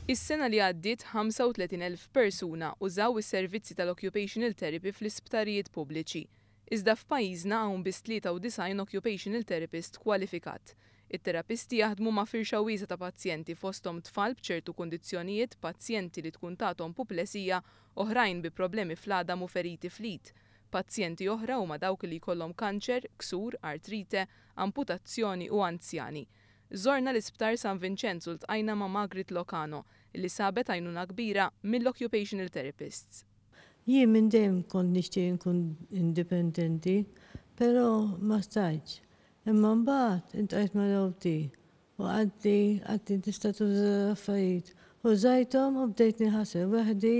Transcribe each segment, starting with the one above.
Is-sena li għaddiet 35,000 persuna użaw is-servizzi tal-occupational therapy fl-isptarijiet pubbliċi. Iżda f'pajjiżna hawn biss 93 occupational therapist kwalifikat. It-terapisti jaħdmu ma' firxa wiesgħa ta' pazjenti fosthom tfal b'ċertu kundizzjonijiet, pazjenti li tkun tathom puplesija, oħrajn bi problemi fl-għadam u feriti fl-id. Pazjenti oħra huma dawk li jkollhom kanċer, ksur, artrite, amputazzjoni u anzjani. Żorna l-Isptar San Vinċenz u ltqajna ma' Margaret Locano li sabet għajnuna kbira mill-occupational therapists. Jien minn dejjem kont nixtieq inkun indipendenti, però ma stajtx. Imma mbagħad iltqajt mal-OT u qaltli qaltli tista' tuża l-affarijiet. Użajthom u bdejt ninħasel weħdi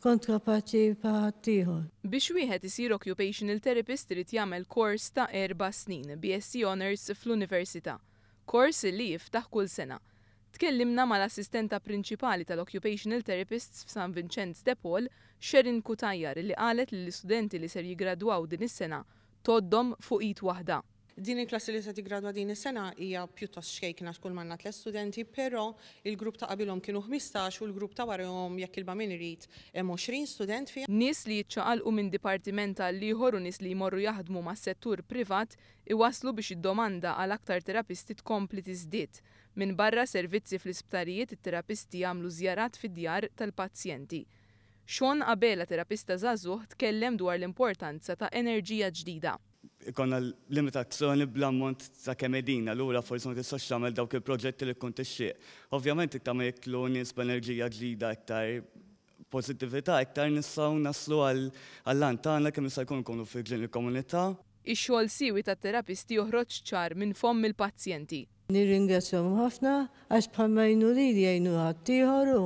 kont kapaċi bħal ħaddieħor. Biex wieħed isir occupational therapist irid jagħmel kors ta' 4 snin BSc Honours fl-Università. Kors li jiftaħ kull sena. Tkellimna mal-assistenta prinċipali tal-Occupational Therapists f'San Vincenz de Paul, Sharon Cutajar, li qalet li l-istudenti li ser jigradwaw din is-sena tgħoddhom fuq id waħda. Din il-klassi li se tiggradwa din is-sena hija pjuttost xkejkna kull m'għandna tliet studenti, però il-grupp ta' qabilhom kienu 15 u l-grupp ta' warahom jekk il-bamin irid hemm 20 student fiha. Nies li jiċċaqalqu minn dipartiment għal ieħor u nies li jmorru jaħdmu mas-settur privat iwaslu biex id-domanda għal aktar terapisti tkompli tiżdied. Minn barra servizzi fl-isptarijiet it-terapisti jagħmlu żjarat fid-djar tal-pazjenti. Sean Abela, terapista żagħżugħ, tkellem dwar l-importanza ta' enerġija ġdida. Ikollna limitazzjoni bl-ammont ta' kemm qegħdin, allura forsi ma tistax tagħmel dawk il-proġetti li tkun tixtieq. Ovvjament iktar ma jidħlu nies b'enerġija ġdida iktar pożittività, iktar nistgħu naslu għall-għan tagħna kemm jista' jkun nkunu fil il-komunità. Ix-xogħol siwi tat-terapisti joħroġ ċar minn fomm il-pazjenti. Nirringrazzjahom ħafna għax bħalma jgħinu lili jgħinu ħaddieħor u.